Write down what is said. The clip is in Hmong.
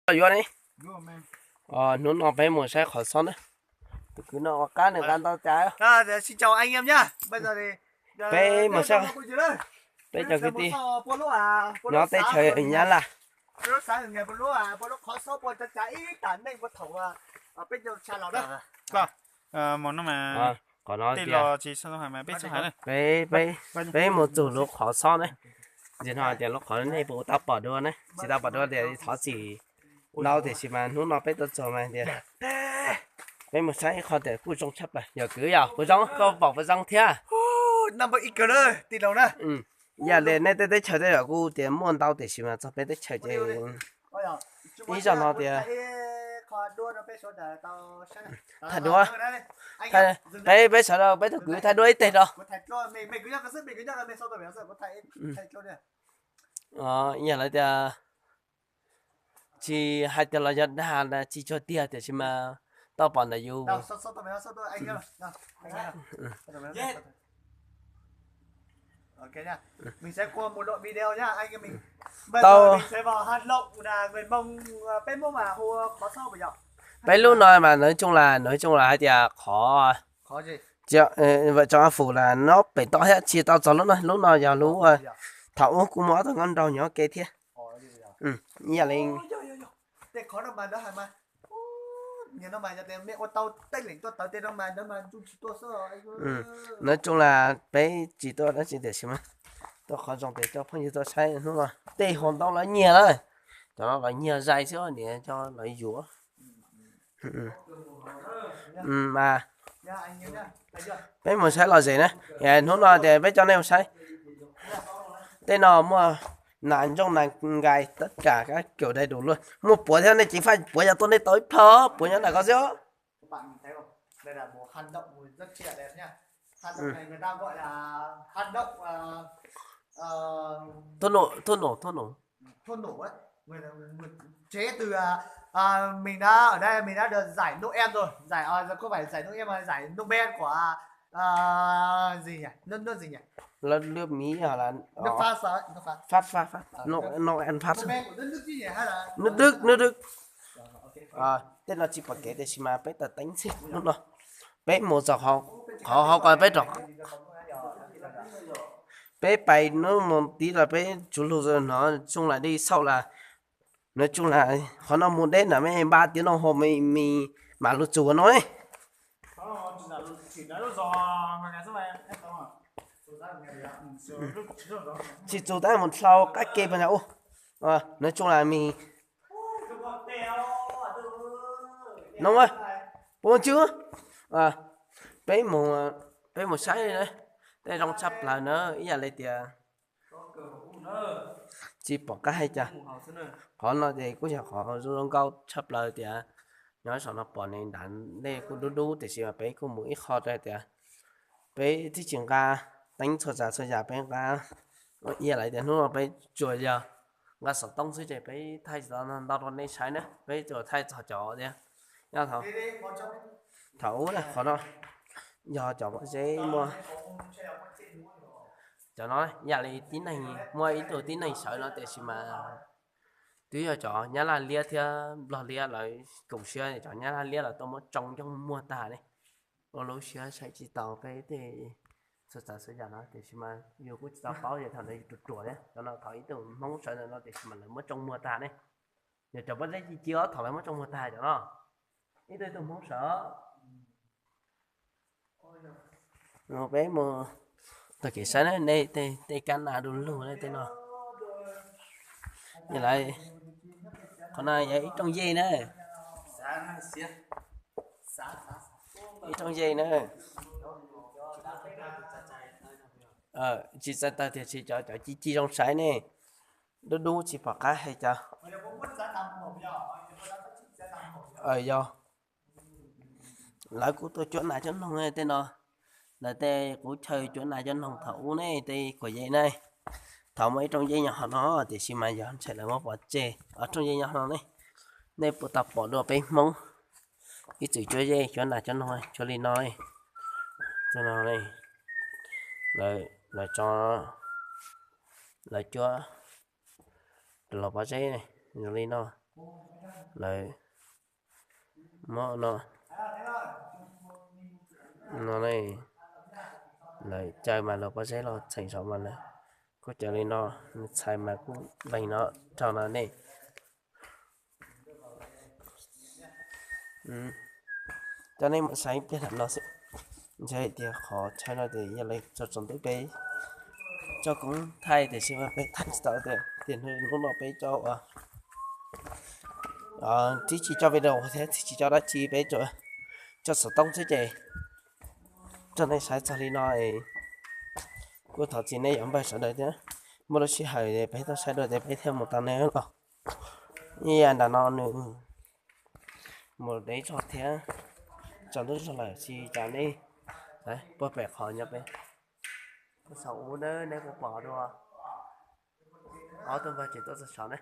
Yuav ne. Hnub no peb mus saib qhov xob na. Tus kwv no ua qab nws nqa ntau cas. Peb mus saib, peb cov kwv tij nyob teb chaws Nyab Laj. Qhov no peb, peb mus txug lub qhov xob ne. Ntsis no tias lub qhov nej puas tau pom dua ne, tsis tau pom dua tias thov txim ntau tiam sis mas hnub no peb tuaj txog mas tias peb mus saib ib qho tias kuj zoo tshaj plaws. Yog kwv yog puas zoo, koj pom puas zoo thiab? Yam li nej tej teb chaws tej yam kuj tias muaj ntau tiam sis mas txog peb teb chaws ces ib zaug no tias thaij duab, peb, peb sawv daws peb tug kwv thaij duab ib teg rau. Yam li tias tsis hais tias los yog dag tsis cuag tiag tiam sis mas tau pom ntawm yus. Tau. Peb lub no mas nói chung là, nói chung là hais tias qhov vợ chồng A Phủ là nyob pem toj thiab tsis tau txog lub no, lub no yog lub thaum ub kuj muaj ob tug nkauj nraug nyob ke thiab. Ib yam li Nói chung là peb tsis tuaj dab tsi tiam sis mas tuaj qhov zoo tias coj phooj ywg tuaj saib hnub no tej hluas nraug lawv nyiag lawm, cov no lawv nyiag zais xwb niam coj lawv yuav. Mas peb mus saib lom zem na, hnub no ces peb coj nej mus saib. Tej no muaj nas ntsooj nas nkais, tất cả các kiểu đầy đủ luôn. Muaj puav thiab, nej ceev faj puav yog tuaj nej tau ib plho puav nyob ntawm ko xwb. Thuốc nổ, thuốc nổ, thuốc nổ. Thuốc nổ ấy. Người, người chế từ, à, à, mình đã ở đây mình đã được giải Noel rồi. Giải, à, không phải giải Noel mà giải Nobel của, à, à, gì nhỉ? Nước, nước gì nhỉ? Nước Mỹ hoặc là nước Pháp sao ấy? Nước Pháp. Pháp, Pháp, Pháp. Ờ, Nô-, Noel Pháp. Nobel của đất nước chứ nhỉ? Hay là nước Đức, nước Đức. Ờ, ok. Ờ, tên nó chỉ có kể để xem mà bé tờ tính xếp lúc đó. Peb mus txog qhov hauv ko peb rov, peb pais nub mus tib los peb tsuv lug no, txooj las dej xauj las, nws txooj las qhov no mus deb na, mej npa tiav no hos mej mam lug txug no ne. Tsis txug tab mus dlhau qab ke pas ntag. Nws txooj las mej no, puas tswb, peb mus, peb mus saib, tej zoo tshaj plaws na, ib yam li tias tsis pom qab hais cas. Qhov no ces kuj yog qhov zoo zoo nkauj tshaj plaws tias nyob saum no pom ne, nram nej kuj dub dub tiam sis mas peb kuj mus ib qho rau tias peb twb tsis nqa teeb txhua tsav txhua yam, peb nqa ib yam li tias hnub no peb tsuas yog nqa xov tooj xwb ces peb thaij tsis tau ntau rau nej saib na, peb tsuas thaij txog cov tias nyob thaum ub na, qhov no yog cov pob zeb muaj. Cov no ib yam li tib neeg, muaj ib tug tib neeg sawv no tiam sis mas twb yog cov Nyab Laj liab thiab Nplog liab lawv koom siab, cov Nyab Laj liab lawv tuaj muab tsoo coj muag tag ne. Ua lub siab saib tsis taus peb tej txhua tsav txhua yam no tiam sis mas yus kuj tsis tau paub, yog thaum ntawd yus ruam ruam thiab. Cov no thaum ib tug Hmoob sawv ntawm no tiam sis mas lawv muab tsoo muag tag ne. Yog cov pob zeb ci ci os thaum lawv muab tsoo muag tag cov no. Ib tug ib tug Hmoob sawv. Peb mus tag kev saib na, nej tej kab nas du lug ne tej no. Yog lawv, qhov no yog ib rooj yej na. Ib rooj yej na. Tsis txais tawg tiam sis cov, cov ci ci zoo saib ne, dub dub tsis pom qab hais cas. Yog lawv kuj tuaj cuab nas cuab noog tej no, lawv tej qub chaw cuab nas cuab noog thaum ub ne, tej kuam yej ne. Thaum muaj ib rooj yej nyob hauv no tiam sis mas yog ntshai lawv muab pov tseg. Ob rooj yej nyob hauv no ne, nej puas tau pom dua peb Hmoob ib txwm cuab yej cuab nas cuab noog cuab li no. Lawv tso, lawv cuab los pob zeb zoo li no. Lawv muab no, no ne, lawv caw mas lawv pob zeb los txheem saum mas lawv kuj caw li no, nws txhais mas kuj leeg no rau no ne. Coj nej mus saib pliag no xwb. Ntshai tias qhov chaw no ces yog lawv tso tsaus ntuj peb tso koob thaij tiam sis mas peb thaij tsis tau tias tias hnub no peb coj ua tsis tsis coj video thiab tsis tsis coj dab tsi, peb tsuas coj xov tooj xwb ces coj nej saib txog li no es kuj thov txim nej cov npawg sawv daws thiab. Muaj lub sij hawm peb tau saib dua ces peb thiaj mus tau ne los. Ib yam nram no nws mus deb zog thiab, tsaus ntuj zog lawm tsis cas nej puag pem qhov nyob peb puag saum ub na, nej puas pom dua ob tug npawg tseem tuaj txog saud ne.